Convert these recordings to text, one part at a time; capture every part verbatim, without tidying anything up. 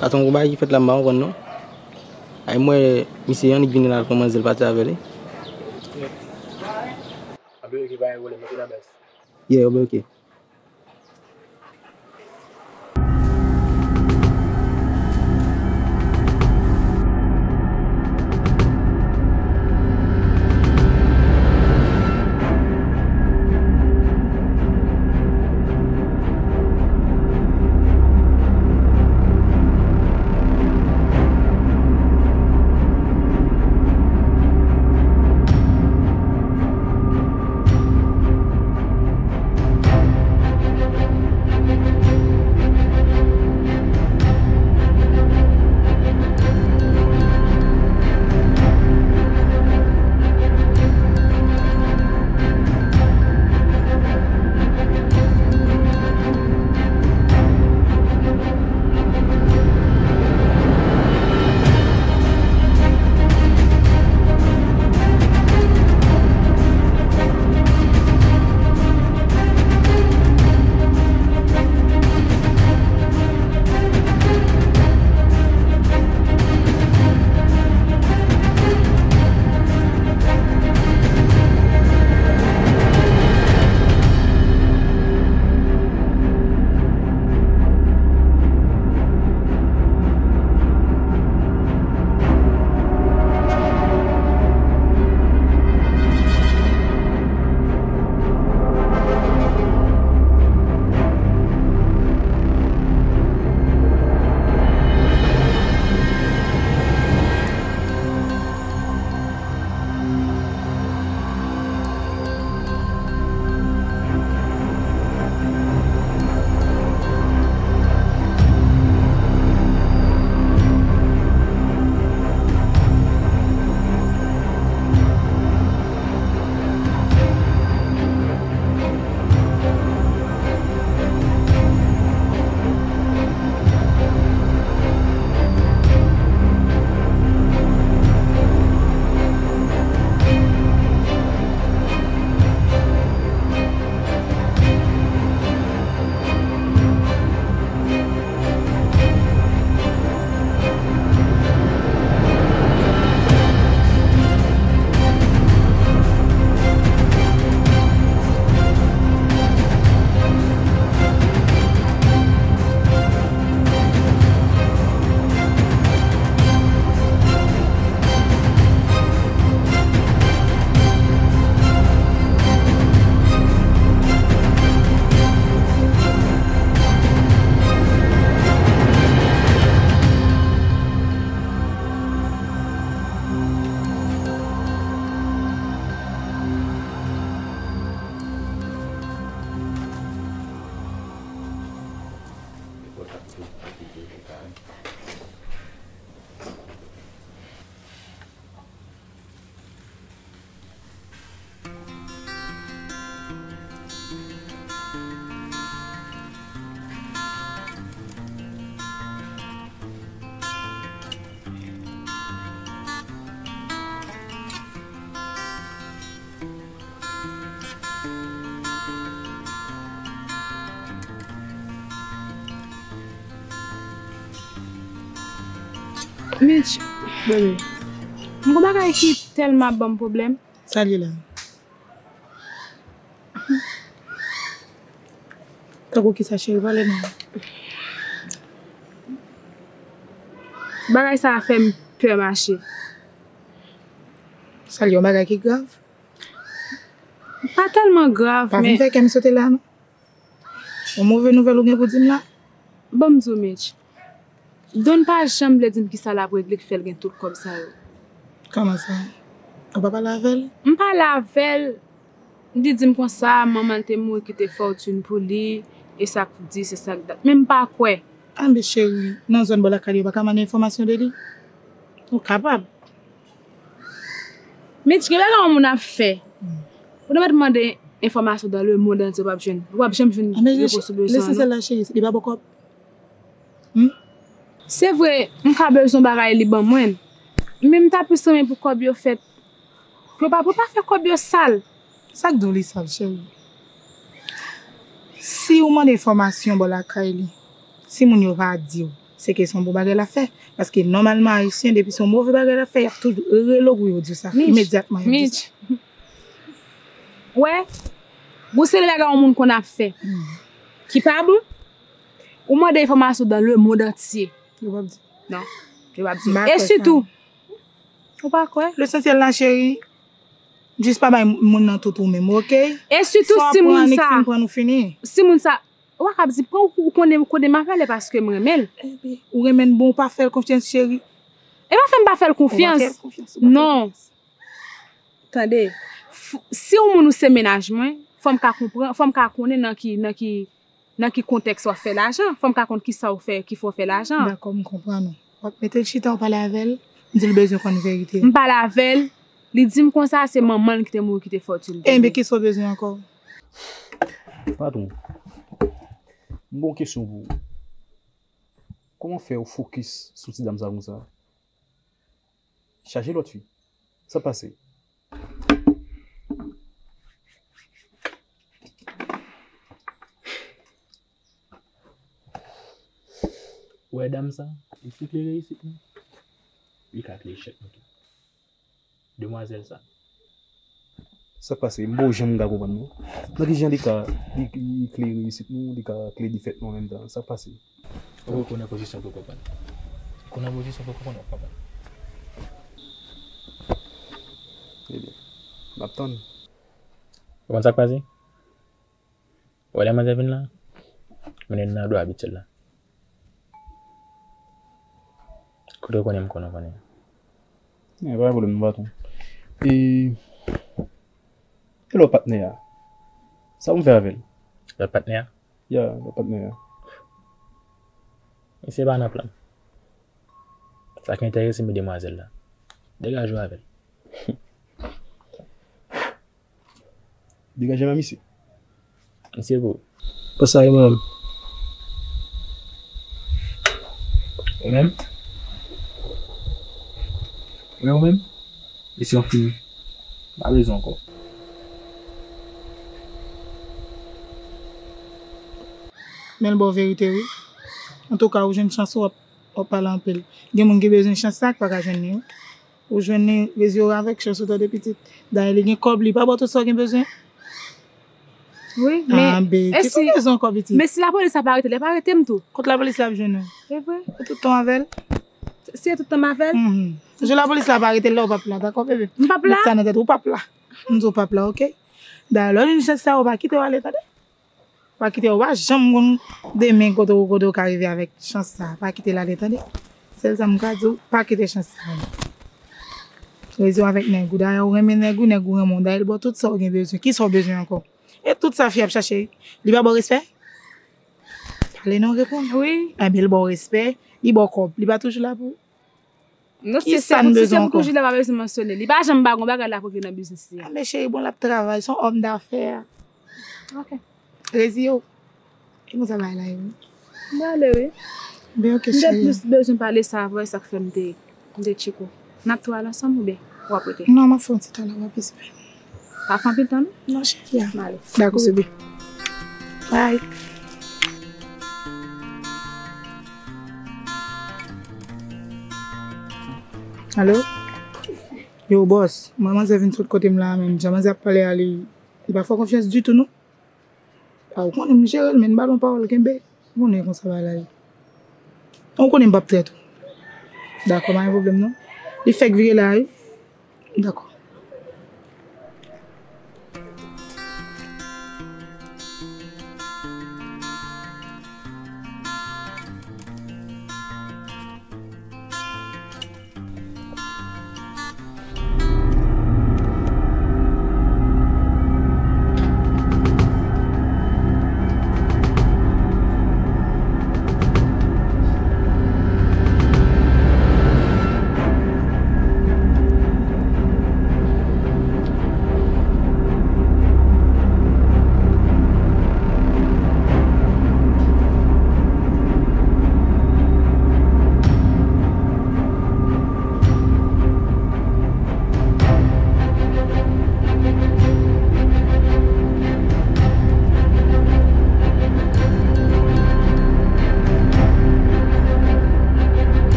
Atann, gon bagay ki fèt la, m pa konprann non. Ay, m wè misye annik vini la, kòman zel pati avè li. Abe, oke, pa gen pwoblèm, mete nan bès. Yeah, oke, oke. Mitch, bebe, m gon bagay ki tèlman ap ban m pwoblèm. Sa l ye la? Tankou kisa, cheri, pale non. Bagay sa a fè m pè mache. Sa l ye, yon bagay ki grav? Pa tèlman grav, men. Pa vin fè kè m sote la non. Yon move nouvèl ou gen pou di m la? Ban m di w, Mitch. Don pa janm vle di m kisa l ap regle k fè l gen tout kòb sa yo. Kòman sa? Ou pa pale avè l? M pale avè l. Li di m konsa, manman l te mouri kite fòtin pou li, e sa k di, se sa k dat. Men m pa kwè. Anben cheri, nan zòn bò lakay li, ou pa ka mande enfòmasyon de li? Ou kapab. Mitch, gen bagay yon moun ap fè. Ou ta mèt mande enfòmasyon dans le monde entier, w ap jwenn. W ap janm jwenn repons sou bezwen an non. Lesansyèl la, cheri, li pa ba w kòb. Hmm? Se vre, m ka bezwen bagay li ban mwen. Men m ta plis renmen pou kòb yo fèt. Pou yo pa, pou yo pa fè kòb yo sal. Sa k di w li sal, cheri? Si ou mande enfòmasyon bò lakay li, si moun yo pa di w, se ke se yon bon bagay l ap fè. Paske nòmalman, Ayisyen, depi se yon move bagay l ap fè, y ap toujou rele w pou yo di w sa. Imedyatman, y ap di w sa. Mitch. Wè, gwo seri bagay yon moun konn ap fè ki pa bon, ou mande enfòmasyon dans le monde entier. Yo p ap di. Non, yo p ap di. E sitou, ou pa kwè? Lesansyèl la, cheri, jis pa bay moun nan tout ou menm, oke? E sitou, si moun sa, si moun sa, ou pa ka ap di, pran ou konnen, ou konnen m ap ale paske m renmen l. Ou renmen l, bon, ou pa fè l konfyans, cheri. E pa fè m pa fè l konfyans. Non. Tande, si yon moun ou se mennaj mwen, fò m ka konprann, fò m ka konnen nan ki, nan ki, nan ki kontèks w ap fè lajan, fò m ka konn kisa w fè, ki fè w fè lajan. Dakò, m konprann ou. W ap mete l chita, w pale avè l, m di l bezwen konn verite. M pale avè l, li di m konsa se manman l ki te mouri, ki te fè w tuye l. Enben, kisa w bezwen ankò? Patwon, m gen yon kesyon pou ou. Kòman fè w fokis sou ti dam sa konsa? Chache lòt fi. Sa pase? Ou wè dam sa? Li se kle reyisit nou. Li ka kle echèk nou tou. Demwazèl sa. Sa pase? M poko janm ka konprann non. Nan ki jan li ka, li, li kle reyisit nou, li ka kle defèt nou an menm tan? Sa pase? Ou konnen pozisyon pou konprann. Ou konnen pozisyon pou konprann, w ap konprann. Ebyen, m ap tann. Ou konn sa k pase? Ou wè lè manzè vin la, mennen l nan dwa abityèl la. Kote w konnen m konnen w konnen. Ebyen, pa gen pwoblèm non, patwon. E, e lòt patnè a? Sa pou m fè avè l? Lòt patnè a? Ya, lòt patnè a. Misye pa nan plan m. Sa k enterese m, e demwazèl la. Degaje w avè l. Degaje m a misye. Misye pou ou. Pou sa, e mwen menm? Ou menm? Ou menm, ou menm? Misye yon fini. Pa bezwen ankò. Men l ba w verite, wi. Antouka, ou jwenn chans ou, w ap, w ap pale anpil. Gen moun ki bezwen chans sa, ki pa ka jwenn li, wi. Ou jwenn li, rezi w avèk chans ou tande pitit. Dayè, li gen kòb, li pa ba w tout sa w gen bezwen. Wi, men e si, men si lapolis la pa arete l, y ap arete m tou. Kot lapolis la ap jwenn ou? E vre. Ou tout tan avè l? Si e tout tan m avè l? Mhm. Jou lapolis la pa arete l la, ou p ap la, dakò, bebe? M p ap la? Met sa nan tèt ou, ou p ap la. M di w p ap la, oke? Dayè, lè w jwenn chans sa, ou pa kite w ale, tande? Pa kite, ou pa janm konn demen kote w, kote w ka rive avèk chans sa. Pa kite l ale, tande. Sèl sa m ka di w, pa kite chans sa ale. Rezi w avèk nèg ou. Dayè, ou renmen nèg ou, nèg ou renmen w. Dayè, l ba w tout sa w gen bezwen. Kisa w bezwen ankò? E tout sa fi ap chache, li pa ba w respè? Pale non, reponn. Wi. Enben, li ba w respè, li ba w kòb. Li pa toujou la pou ou? Non, se, se pou ti sè m toujou la, pa bezwen mansyone. Li pa janm ba gon bagay la pou vin nan biznis li a. A, men cheri, bon, l ap travay, se yon òm dafè. Ok. Rezi yo. E konsa bagay la ye, wi. M prale, wi. Ben, ok, cheri. M te plis bezwen pale sa avè w, sa k fè m te, m te tcheke w. N ap tou al ansanm oubyen w ap rete? Non, m ap fè yon ti tan la, w ap espe. Pa fè anpil tan, non? Non, cheri a. M ale. Dakò, bebe. Bye. Alo? Yo, bòs, mwen manzè vin sot kote m la, men jan manzè ap pale a, li, li pa fè w konfyans ditou, non. A, ou konnen m jere l, men m ba l yon pawòl kenbe. Ou konnen konsa bagay la ye. Ou konnen m p ap trèt ou. Dakò, pa gen pwoblèm non. Li fèk vire la wi. Dakò.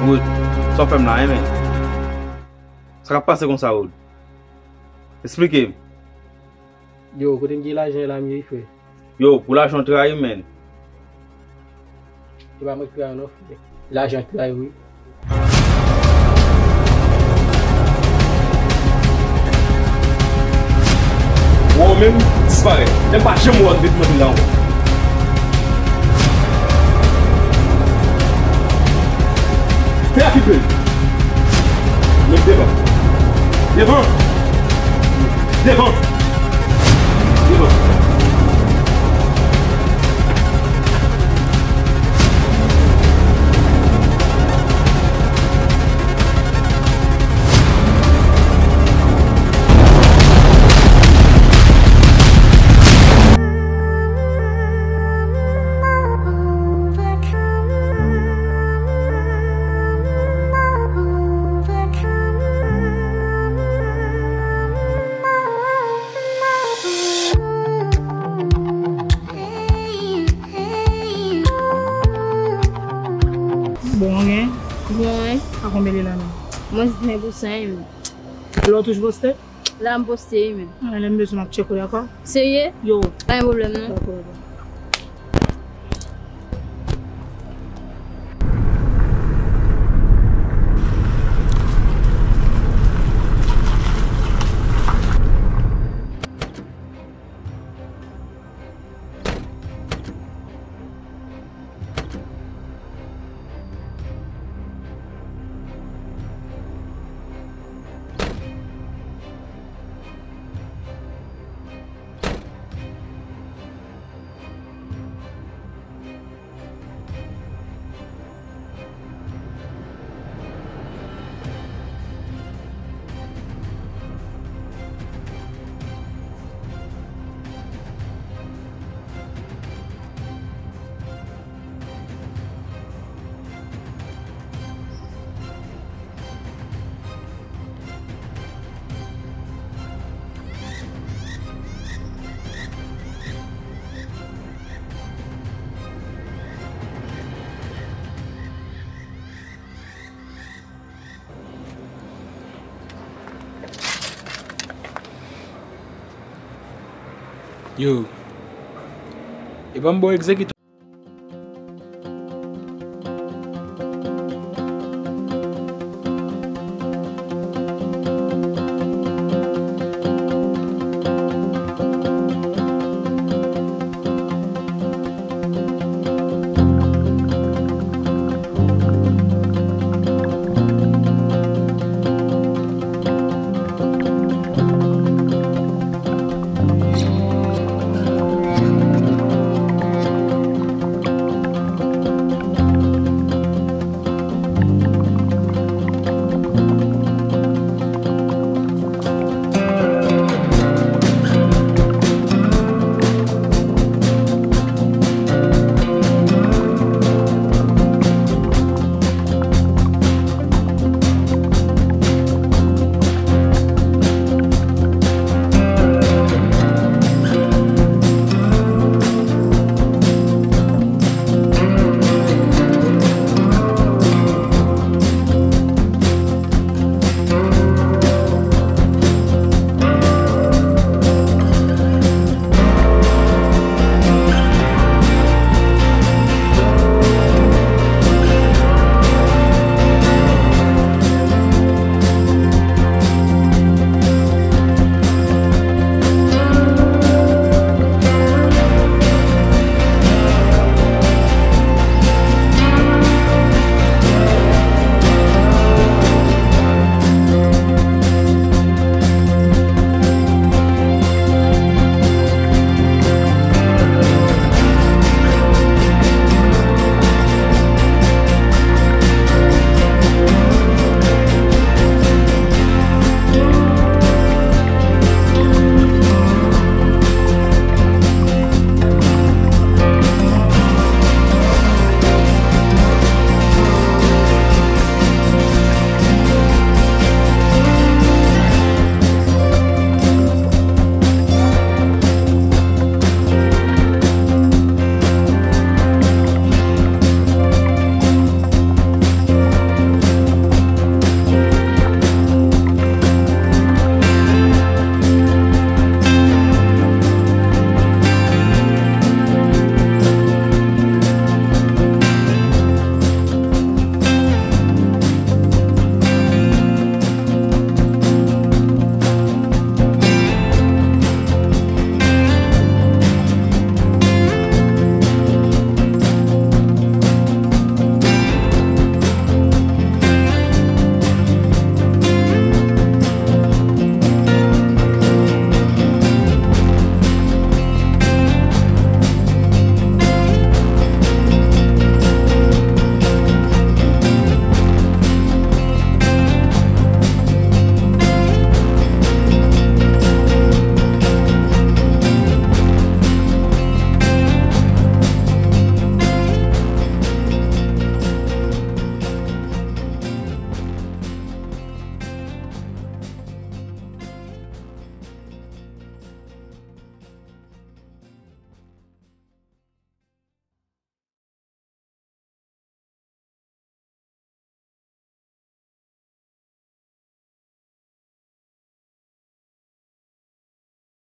Wood, sa w fè m la, hein, men? Sa k ap pase konsa, Wood? Esplike m. Yo, kote m gen lajan la, m ye, frè? Yo, pou lajan w trayi m, men. E pa mwen k trayi w non, frè. Lajan k trayi w, wi. Wè w menm, disparèt. Lè m pa janm wè w, m met mwen la ankò. Fè a ki bèl. Met devan. Devan. Devan. Devan. Bon, gen? Bon, wi. A konbyen li la menm? Mwens ven pou san, wi. Lè w toujou poste? La m poste, wi, men. A, lè m bezwen m ap tcheke w, dakò? Serye? Yo. Pa gen pwoblèm, non. Dakò, dakò. Yo. E ban m ba w egzekite